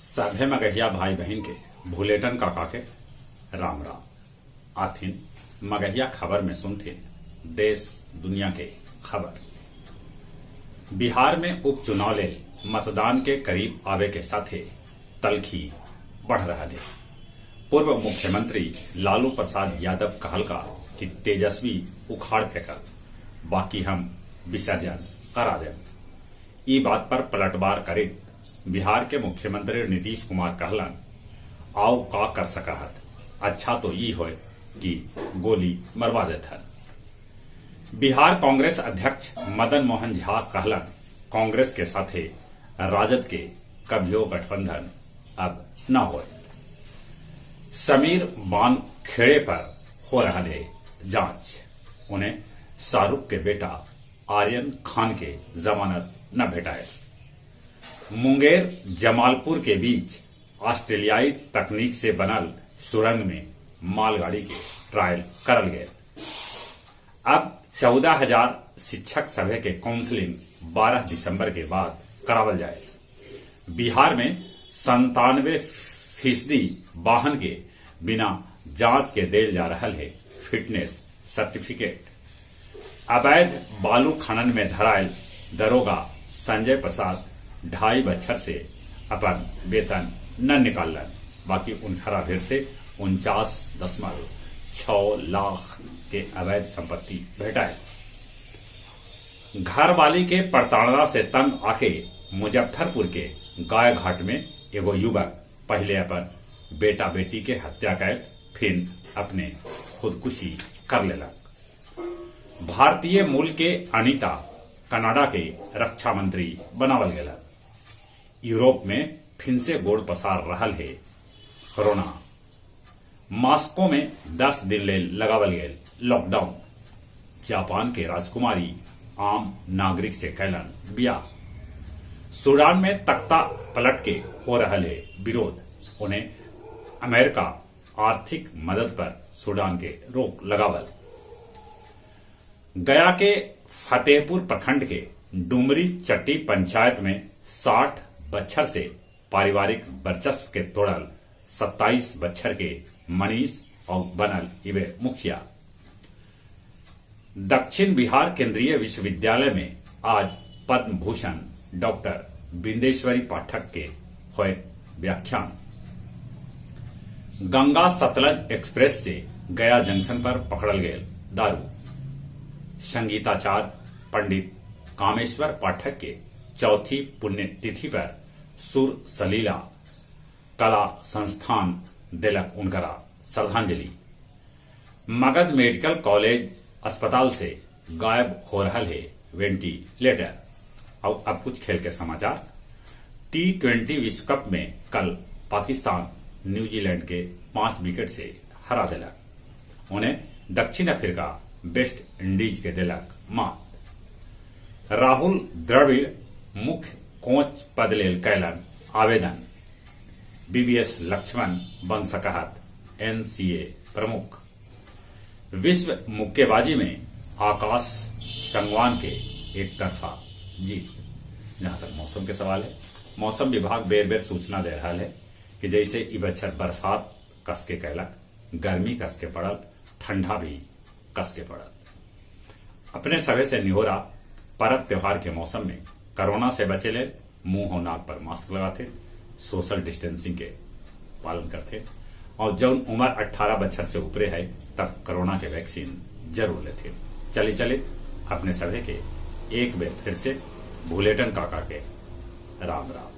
सभे मगहिया भाई बहन के भुलेटन काका के राम राम। आथिन मगहिया खबर में सुनथिन देश दुनिया के खबर। बिहार में उपचुनाव लेल मतदान के करीब आवे के साथे तलखी बढ़ रहा है। पूर्व मुख्यमंत्री लालू प्रसाद यादव कहलका कि तेजस्वी उखाड़ फेंकल, बाकी हम विसर्जन करा दें। ई बात पर पलटवार करे बिहार के मुख्यमंत्री नीतीश कुमार कहलन, आओ का कर सकहत, अच्छा तो ई होए कि गोली मरवा देथन। बिहार कांग्रेस अध्यक्ष मदन मोहन झा कहलन, कांग्रेस के साथे राजद के कभियो गठबंधन अब न होए। समीर वानखेड़े पर हो रहा है जांच, उन्हें शाहरुख के बेटा आर्यन खान के जमानत न भेटाए। मुंगेर जमालपुर के बीच ऑस्ट्रेलियाई तकनीक से बनल सुरंग में मालगाड़ी के ट्रायल करल गए। अब 14,000 शिक्षक सभा के काउंसलिंग 12 दिसंबर के बाद करावल जाए। बिहार में 97% वाहन के बिना जांच के देल जा रहा है फिटनेस सर्टिफिकेट। अवैध बालू खनन में धरायल दरोगा संजय प्रसाद 2.5 बछर से अपन वेतन न निकालन, बाकी उनखरा फिर से 49.6 लाख के अवैध संपत्ति भेटाए। घरवाली के प्रताड़ना से तंग आके मुजफ्फरपुर के गायघाट में एगो युवक पहले अपन बेटा बेटी के हत्या कर फिर अपने खुदकुशी कर लेलक। भारतीय मूल के अनिता कनाडा के रक्षा मंत्री बनावल गेला। यूरोप में फिर से गोड़ पसार रहल है कोरोना। मास्को में 10 दिन ले लगावल गेल लॉकडाउन। जापान के राजकुमारी आम नागरिक से कैलन ब्याह। सूडान में तख्ता पलट के हो रहा है विरोध, उन्हें अमेरिका आर्थिक मदद पर सूडान के रोक लगावल। गया के फतेहपुर प्रखंड के डुमरी चट्टी पंचायत में 60 बच्छर से पारिवारिक वर्चस्व के तोड़ल 27 बच्छर के मनीष और बनल इवे मुखिया। दक्षिण बिहार केंद्रीय विश्वविद्यालय में आज पद्म भूषण डॉक्टर बिंदेश्वरी पाठक के हुए व्याख्यान। गंगा सतलज एक्सप्रेस से गया जंक्शन पर पकड़ल गए दारू। संगीताचार्य पंडित कामेश्वर पाठक के चौथी पुण्यतिथि पर सुर सलीला कला संस्थान दिलक उनकरा श्रद्धांजलि। मगध मेडिकल कॉलेज अस्पताल से गायब हो रहा है वेंटिलेटर। और अब कुछ खेल के समाचार। T20 विश्व कप में कल पाकिस्तान न्यूजीलैंड के 5 विकेट से हरा दिलक। उन्हें दक्षिण अफ्रीका वेस्ट इंडीज के दिलक मात। राहुल द्रविड़ मुख्य कोच पद लेल कैलन आवेदन। बीबीएस लक्ष्मण बन सकहत एनसीए प्रमुख। विश्व मुक्केबाजी में आकाश संगवान के एक तरफा जीत। जहां तक मौसम के सवाल है, मौसम विभाग बेर बेर सूचना दे रहा है कि जैसे ई बच्छर बरसात कस के कैलक, गर्मी कस के पड़ल, ठंडा भी कस के पड़ल। अपने सभे से निहोरा पर्व त्योहार के मौसम में कोरोना से बचे ले मुंह और नाक पर मास्क लगाते, सोशल डिस्टेंसिंग के पालन करते और जौन उम्र 18 बछर से ऊपरे है तब कोरोना के वैक्सीन जरूर लेते। चले चले अपने सभे के एक बेर फिर से भुलेटन काका के राम राम।